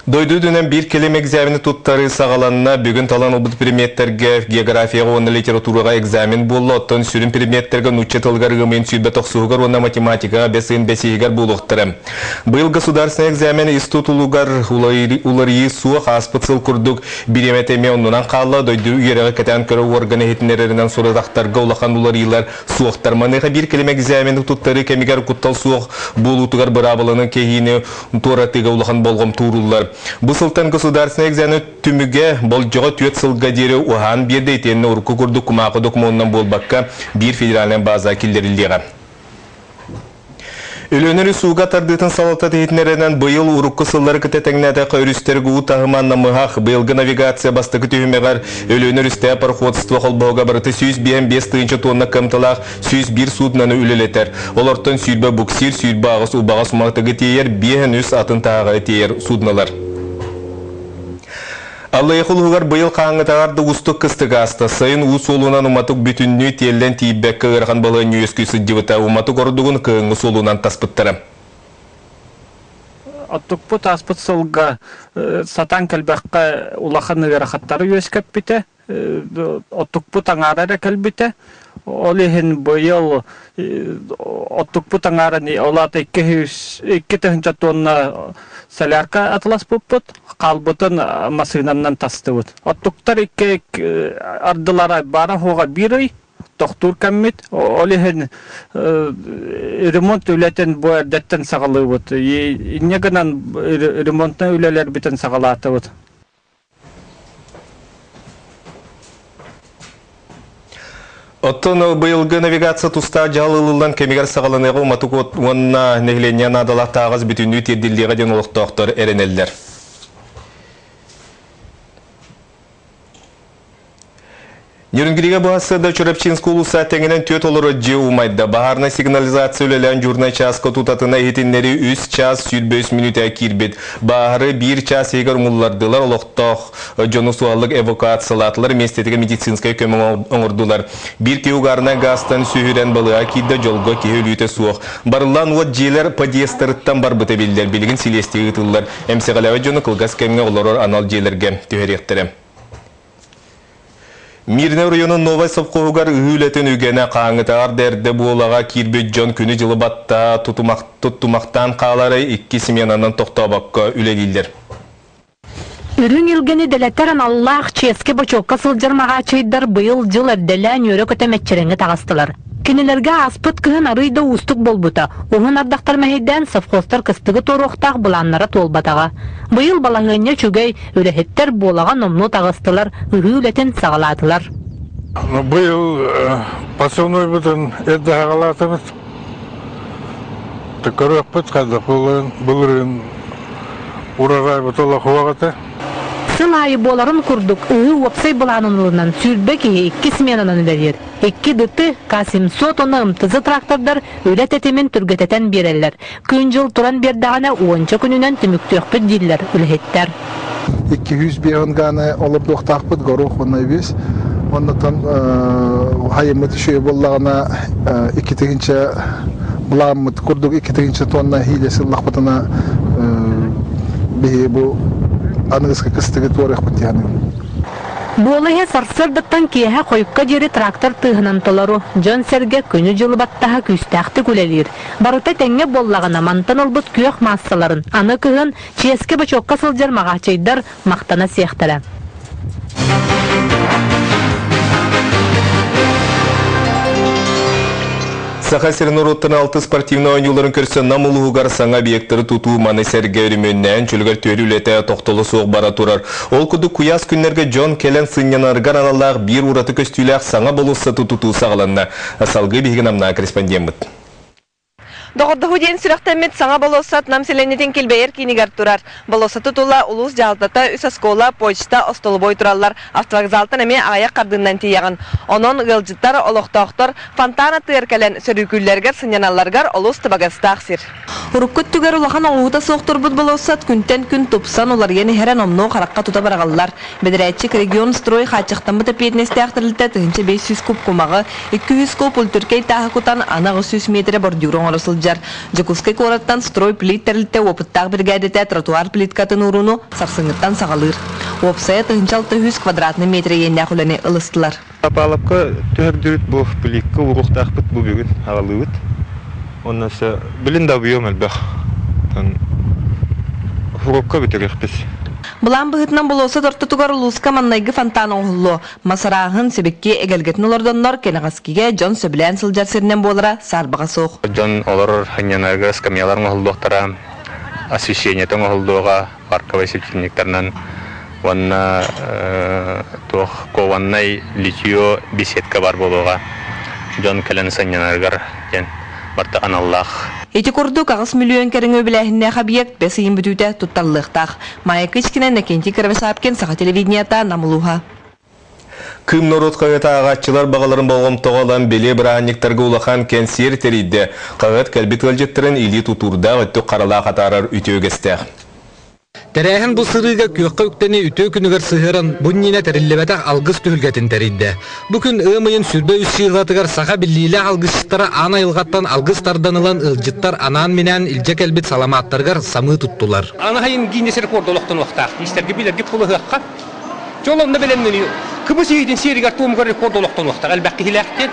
Дойду үрдүнэн биир кэлим экзамени туттарыы саҕаланна. Бүгүн талан ылбыт предметтэргэ географияҕа уонна литератураҕа экзамен буолла. Оттон сүрүн предметтэргэ нуучча тылыгар ыам 29-угар уонна математикаҕа бэс ыйын бэсиһигэр буолуохтара. Быйыл государственный экзамен ис тутулугар уларыйыы суох, ааспыт сыл курдук бириэмэтэ эмиэ оннунан хаалла. Дойду үөрэҕи кэтээн көрөр уорган иһитиннэрэринэн сурутахтарга улахан уларыйыылар суохтар. Маныаха биир кэлим экзамены туттарыы кэмигэр куттал суох буолуутугар быраабыланы кэһиини туоратыыга улахан болҕомто ууруллар. Бу сылтан государственный экзамен түмүгэ болдьоҕо 4 сылга диэри уһаан биэрдэ итиэннэ урукку курдук кумаахы докумуонунан буолбакка, биир федеральнай база киллэриллиэҕэ. Өлүөнэ өрүс ууга тардыытын салалта иһитиннэрэринэн быйыл урукку сыллары кытта тэҥнээтэххэ өрүстэргэ уу таһыма намыһах. Быйылгы навигация бастакы түһүмэҕэр Өлүөнэ өрүстээх пароходство холбоһуга барыта 155 тыһыынча тонна кыамталаах 101 судноны үлэлэтэр. Олортон 20 буксир, 28 убаҕас уматыгы тиэйэр, 53 атын таһаҕаһы тиэйэр суднолар. Аллайыаха улууһугар быйыл хаһааҥҥытааҕар да уустук кыстык ааста. Сайын уу суолунан уматык бүтүннүү тиэллэн тиийбэккэ ыарахан балаһыанньа үөскүү сылдьыбыта. Уматык ордугун кыһыҥҥы суолунан таспыттара. Оттукпут ааспыт сылга сатаан кэлбэххэ улахан ыарахаттары үөскэппитэ. Оттукпут аҥаара эрэ кэлбитэ. Ол иһин быйыл оттукпут аҥаара ол аата 2 тыһыынча тонна солярка атыласпыппыт, хаалбытын массыынанан тастыбыт. Оттуктар икки ардылара баара суоҕа биир ый тохтуур кэммит. Ол иһин ремонт үлэтин бу эрдэттэн саҕалыыбыт. Инньэ гынан ремонтнай үлэлэрбитин саҕалаатыбыт. Оттон быйылгы навигация тустаах дьаһал ылыллан кэмигэр саҕаланыаҕа уматык уонна нэһилиэнньэ наадалаах таһаҕас бүтүннүү тиэрдиллиэҕэ диэн олохтоохтор эрэнэллэр. Нерюнгригэ быһассыада Чурапчинскай улууса тэҥинэн түөрт олорор дьиэ умайда. Баһаарынай сигнализация үлэлээн дежурнай чааска тутатына иһитиннэрии 3 час 25 мүнүүтэ киирбит. Баһаары биир час иһигэр умуллардылар, олохтоох дьону суһаллык эвакуациялаатылар, миэстэтигэр медицинскэй көмө оҥордулар. Биир киһи угарнай газтан сүһүрэн балыыһа киирдэ, дьолго киһи өлүүтэ суох. Барыллаан уот дьиэлэр подъезтарыттан барбыта биллэр. Билигин силиэстийэ ыытыллар. Эмсэҕэлээбит дьону кылгас кэмҥэ олорор анал дьиэлэргэ түһэриэхтэрэ. Мирнэй оройуонун Новай совхоһугар ыһыы үлэтин үгэнэ хаһааҥҥытааҕар да эрдэ буолаҕа киирбит дьон күнү-дьылы баттаа туттумахтаан хаалары икки сменанан тохтообокко үлэлииллэр. Үрүҥ илгэни дэлэтэр аналлаах чиэскэ-бочуокка сылдьар маҕааччыйдар быйыл дьыл эрдэлээн үөрэ-көтө мэччирэҥҥэ таҕыстылар. Кинилэргэ ааспыт кыһын арыый да уустук буолбута, уһун ардахтар мэһэйдээн совхозтар кыстыгы туоруохтаах былааннара туолбатаҕа. Быйыл балаһыанньа үчүгэй, үлэһиттэр буолаҕа номнуо таҕыстылар, ыһыы үлэтин саҕалаатылар. Быйыл посевнойбутун эрдэ саҕалаатыбыт. Көрүөхпүт хайдах буоларын былырыын урожайбыт олох суох этэ. Сыл аайы буоларын курдук, ыһыы уопсай былаанын ылынан 20 киһи икки сменанан үлэлиир. Икки ДТ, К-700 уонна МТЗ трактордар үлэ тэтимин түргэтэтэн биэрэллэр. Күн-дьыл туран биэрдэҕинэ уонча күнүнэн түмүктүөхпүт дииллэр үлэһиттэр. 205 гааны олордуохтаахпыт горох уонна үс. Оннотон хайыммыт үчүгэй буоллаҕына 2 тыһыынча былааммыт курдук 2 тыһыынча тонна иилэ сыллахпытына биһи бу аныгыскы кыстыгы туоруохпут диэн. Буола иһэ сарсыардаттан киэһэ хойукка диэри трактор тыаһынан толору, дьон-сэргэ күнү-дьылы баттаһа күүстээхтик үлэлиир. Барыта тэҥҥэ буоллаҕына мантан ылбыт күөх маассаларын аны кыһын чиэскэ-бочуокка сылдьар маҕааччыйдар махтана сиэхтэрэ. Саха сирин норуоттарын алтыс спортивнай оонньууларын көрсөн Нам улууһугар саҥа объектары тутуу маны сэргэ өрөмүөннээн чөлүгэр түһэр үлэтэ тохтоло суох бара турар. Ол курдук куйаас күннэргэ дьон кэлэн сынньанарыгар аналлаах биир ураты көстүүлээх саҥа болуоссаты тутуу саҕаланна. Салгыы биһиги Намнаа корреспондеммыт. Доҕордоһуу диэн сүрэхтэммит саҥа болуоссат Нам сэлиэнньэтин килбэйэр киинигэр турар. Болуоссаты тула улуус дьаһалтата, үс оскуола, почта, остолобуой тураллар. Автовокзалтан эмиэ аҕыйах хардыынан тиийэҕин. Онон ыалдьыттар, олохтоохтор фонтан аттыгар кэлэн сөрүүкүүллэригэр, сынньаналларыгар олус табыгастаах сир. Урукку өттүгэр улахан оҥоһуута суох турбут болуоссат күнтэн күн тупсан, уларыйан иһэрэ номнуо харахха тута быраҕыллар. Бэдэрээтчик Регионстрой хааччахтаммыт эппиэтинэстээх тэрилтэ 1500 куб кумаҕы, 200 куб үлтүркэй тааһы кутан, аны 800 миэтэрэ бордюр оҥоро сылдьар. сылдьар. Дьокуускай куораттан стройплит тэрилтэ уопуттаах биригээдэтэ тротуар плиткатын ууруну сарсыҥҥыттан саҕалыыр. Уопсайа 1600 квадратнай метр иэннээх үлэни ылыстылар. Палубка түһэрдибит бу плитка ууруохтаахпыт бу бүгүн аҕалыыбыт. Онно өссө билин да объем элбэх. Урукка бүтэриэхпит. Былаан быһыытынан болуоссат ортотугар улууска маннайгы фонтан оҥоһуллуо. Мас арааһын, сибикки эгэлгэтин олордоннор кэнэҕэскигэ дьон сөбүлээн сылдьар сиринэн буолара саарбаҕа суох. Дьон олорор сынньанарга скамьялар оҥоһуллуохтара, освещениета оҥоһуллуоҕа, парковай светильниктарынан уонна туох кованнай литье беседка бар буолуоҕа дьон кэлэн сынньанарыгар диэн барыта аналлаах. Ити курдук 8 миллион кэриҥэ үбүлээһиннээх объект бэс ыйын бүтүүтэ туттарыллыахтаах. Майя Кычкина, Иннокентий Кривошапкин, Саха телевидениета, Нам улууһа. Кыым норуот хаһыата ааҕааччылар баҕаларын болҕомтоҕо ылан бэлиэ бырааһынньыктарга улахан кэнсиэр тэрийдэ. Хаһыат кэлбит ыалдьыттарын илии тутуурдаах өттүк харалаах атаарар үтүө үгэстээх. Тэрээһин бу сырыыга күөххэ үктэни үтүө күнүгэр сыһыаран бу иннинэ тэриллибэтэх алгыс түһүлгэтин тэрийдэ. Бу күн ыам ыйын 23 чыыһылатыгар саха биллиилээх алгысчыттара аан айылҕаттан алгыс тардан ылан ыалдьыттар анаан-минээн илдьэ кэлбит саламааттарыгар самыы туттулар. Анаһайын Гиннес рекорд олохтонуохтаах. Истэргэ билэргит кулаһыахха. Дьол онно бэлэмнэнии кыбыс иһитин сиэригэр туомугар рекорд олохтонуохтаах элбэх киһилээхтин.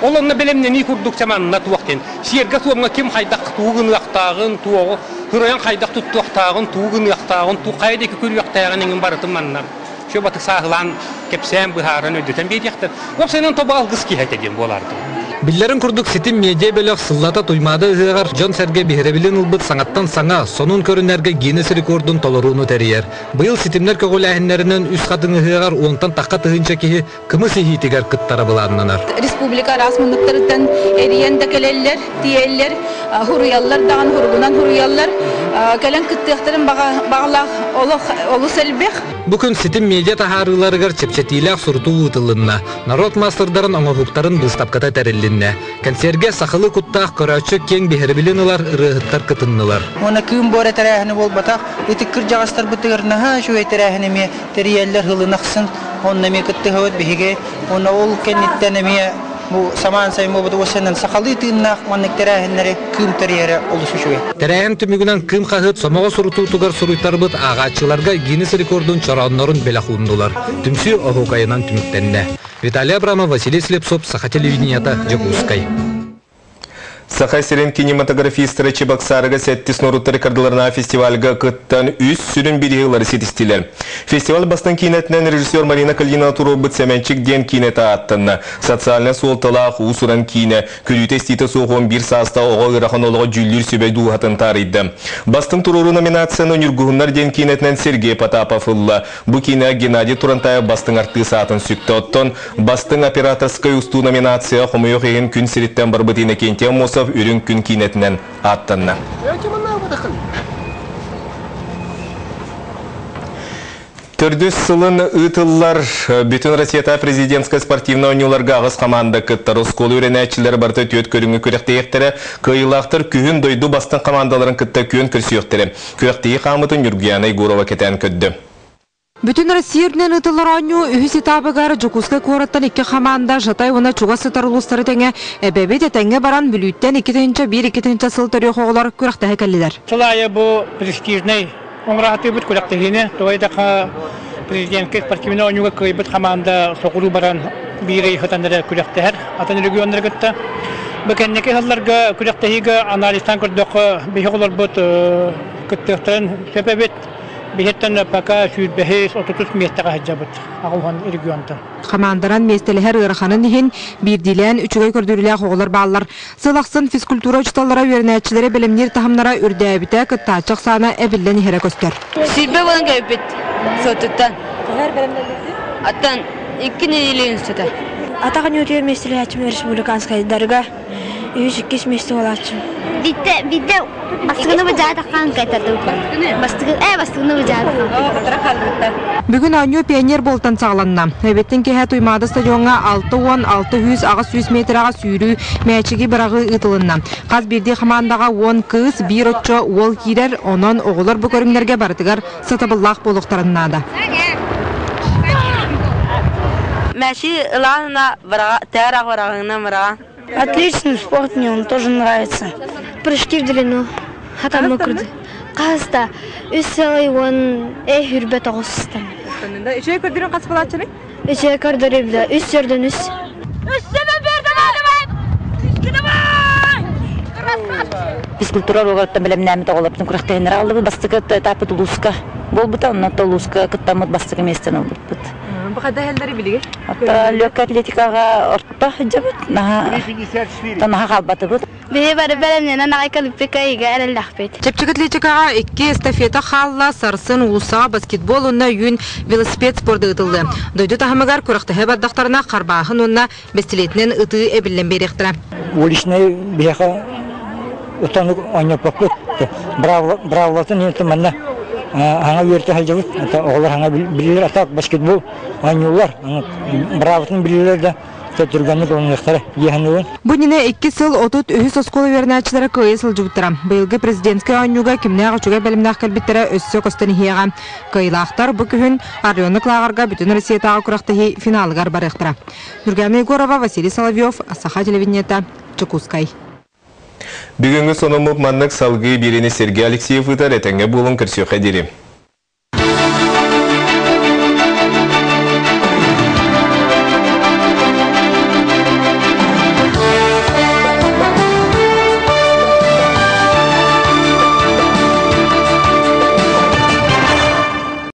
Ол онно бэлэмнэнии курдук чаманна туох диэн. Сиэргэ туомҥа ким хайдах тугу гыныахтааҕын, туоҕу кырайан хайдах туттуохтааҕын, тугу гыныахтааҕын, туу хайа диэки көрүөхтээҕин эҥин барытын манна все батык сааһылаан кэпсээн быһааран өйдөтөн биэриэхтэр. Уопсайынан тобо алгыс киһи этэ диэн буолаардым. Биллэрин курдук ситим медиа бөлөх сыллата Туймаада ыһыаҕар дьон-сэргэ биһирэбилин ылбыт саҥаттан саҥа, сонун көрүнэргэ Гиннес рекордун толорууну тэрийэр. Быйыл ситимнэр көҕүлээһиннэринэн үс хатыҥ ыһыаҕар уонтан тахха тыһыынча киһи кымыс иһиитигэр кыттара былааннанар. Республика араас муннуктарыттан эрийэн да кэлэллэр, тиийэллэр, хуруйаллар даҕаны, хуругунан хуруйаллар. Кэлэн кыттыахтарын баҕалаах олох олус элбэх. Бу күн ситим медиа таһаарыыларыгар чэпчэтиилээх сурутуу ыытылынна. Народ маастардарын оҥоһуктарын быыстапката тэрилиннэ. Кэнсиэргэ сахалыы куттаах көрөөччү киэҥ биһирэбилин ылар ырыаһыттар кытыннылар. Уонна кыым буора тэрээһини буолбатах, ытык кырдьаҕастарбытыгар наһаа үчүгэй тэрээһин эмиэ тэрийэллэр сылын ахсын. Онно эмиэ кыттыһабыт биһиги. Уонна ол кэнниттэн эмиэ бу самаан сайын буолбут уосанан сахалыы тыыннаах маннык тэрээһиннэри кыым тэрийэрэ олус үчүгэй. Тэрээһин түмүгүнэн Кыым хаһыат сомоҕо сурутуутугар суруйтарбыт ааҕааччыларга Гиннес рекордун чорооннорун бэлэх ууннулар. Түмсүү оһуокайынан түмүктэннэ. Виталий Абрамов, Василий Слепцов, Саха телевидениета, Дьокуускай. Саха сирин кинематографистара Чебоксарыга сэттис норуттар кардыларына фестивальга кыттан үс сүрүн бириһылары ситистилэр. Фестиваль бастан киинэтинэн режиссер Марина Калинина туруорбут Сэмэнчик диэн киинэтэ ааттанна. Социальнай суолталаах уус-уран киинэ көрүүтэ-истиитэ суох 11 саастаах оҕо ыарахан олоҕо дьүүллүүр сүбэ дууһатын таарыйда. Бастыҥ туруоруу номинацияны Ньургуһуннар диэн киинэтинэн Сергей Потапов ылла. Бу киинэ Геннадий Турантаев бастыҥ артыыс аатын сүктэ. Оттон бастыҥ операторскай устуу номинация хомойуох иһин күн сириттэн барбыт Иннокентий Аммосов Үрүҥ күн киинэтинэн ааттанна. Төрдүс сылын ыытыллар Бүтүн Россията президентскай спортивнай оонньууларга аҕыс команда кыттар. Оскуола үөрэнээччилэрэ барыта түөрт көрүҥү күрэхтэһиэхтэрэ. Кыайыылаахтар күһүн дойду бастыҥ командаларын кытта күөн көрсүөхтэрэ. Күрэхтэһии хаамытын Ньургуяна Егорова кэтээн көрдө. Бүтүн Россия үрдүнэн ыытыллар оонньуу үһүс этабыгар Дьокуускай куораттан икки хамаанда Жатай уонна чугас сытар улуустары тэҥэ Эбэбит этэҥҥэ баран Бүлүүттэн 2001-2000 сыл төрүөх оҕолор күрэхтэһэ кэллилэр. Сыл аайы бу престижнэй оҥораатыыбыт күрэхтэһиини тоҕо президентскэй спортивнай оонньууга кыайбыт хамаанда соҕуруу баран биир ый сытан эрэ күрэхтэһэр атын регионнары кытта. Бу кэнники сылларга күрэхтэһиигэ анализтаан көрдөххө биһиги оҕолорбут кыттыахтарын сөп эбит. Биһиттэн пока сүүрбэһис, отутус миэстэҕэ сылдьабыт аҕуһан регионтан. Хамаанданан миэстэлэһэр ыараханын иһин биирдиилээн үчүгэй көрдөрүүлээх оҕолор бааллар. Сыл ахсын физкультура учууталлара үөрэнээччилэри бэлэмниир таһымнара үрдээбитэ, кыттааччы ахсаана эбиллэн иһэрэ көстөр. Сүүрбэ буолан кэлбит сотуттан. Аттан икки нэдиэлэ устата. Атах оонньуутугар миэстэлэһээччим республиканскайдарга үһүс иккис миэстэ буолааччым. Биитэ биитэ бастыгыны быдьаатаххан кайтардым. Бастыгы э бастыгыны быдьаатаххан. Бүгүн оонньуу пионер буолтан саҕаланна. Эбиттин киэһэ Туймаада стадиоҥҥа 60 600 метрэҕэ сүүрүү, мээчиги быраҕыы ыытылынна. Хас биирдии хамаандаҕа уон кыыс, биир оччо уол киирэр, онон оҕолор бу көрүҥнэргэ барытыгар сатабыллаах буолуохтарын наада. Мэши ылаанына быраҕа, тээрэҕ быраҕыҥна быраҕа. Отличный спорт, мне он тоже нравится. Прыжки в длину. Хатаммы курдук. Хаста үс сылай уон э хүрбэ тоҕустан. Үчүгэй көрдөрүн хас балааччыны? Үчүгэй көрдөрүм үс сөрдөн үс. Физкультура уруогуттан бэлэмнээммит оҕолорбутун күрэхтэһиннэрэ аҕаллыбыт. Бастакы этаппыт улууска буолбута, онно улууска кыттаммыт бастакы миэстэни ылбыппыт. Бу хада иһэллэри билигин? Легкая атлетикаҕа орто сылдьабыт, наһаа наһаа хаалбатыбыт. Биһи бары бэлэмнэнэн аҕай кэлиппиккэ ыйга эрэллэхпит. Чэпчэки атлетикаҕа икки эстафета хаалла, сарсын уулуссаҕа баскетбол уонна үүн велосипед спорда ыытыллыа. Дойду таһымыгар күрэхтэһэ бардахтарына харбааһын уонна бэстилиэтинэн ытыы эбиллэн биэриэхтэрэ. Уличнай биһиэхэ утанук оонньоппоппут. Браавлатын иһин манна хаҥа үөртэ сылдьабыт. Оҕолор хаҥа билилэр, а так баскетбол оонньууллар. Брааватын билилэр да түргэнник ылыныахтара диэхин Бу иннинэ икки сыл 33 оскуола үөрэнээччилэрэ кыайа сылдьыбыттара. Быйылгы президентскэй оонньууга кимнээх үчүгэй бэлэмнээх кэлбиттэрэ өссө көстөн иһиэҕэ. Кыайыылаахтар бу күһүн Орленок лааҕырга бүтүн Россиятааҕы күрэхтэһии финалыгар барыахтара. Нургана Егорова, Василий Соловьев, Саха телевидениета, Дьокуускай. Бүгүҥҥү сонуммут маннык салгыы биэриини Сергей Алексеев ыытар этэҥҥэ буолуҥ көрсүөххэ диэри.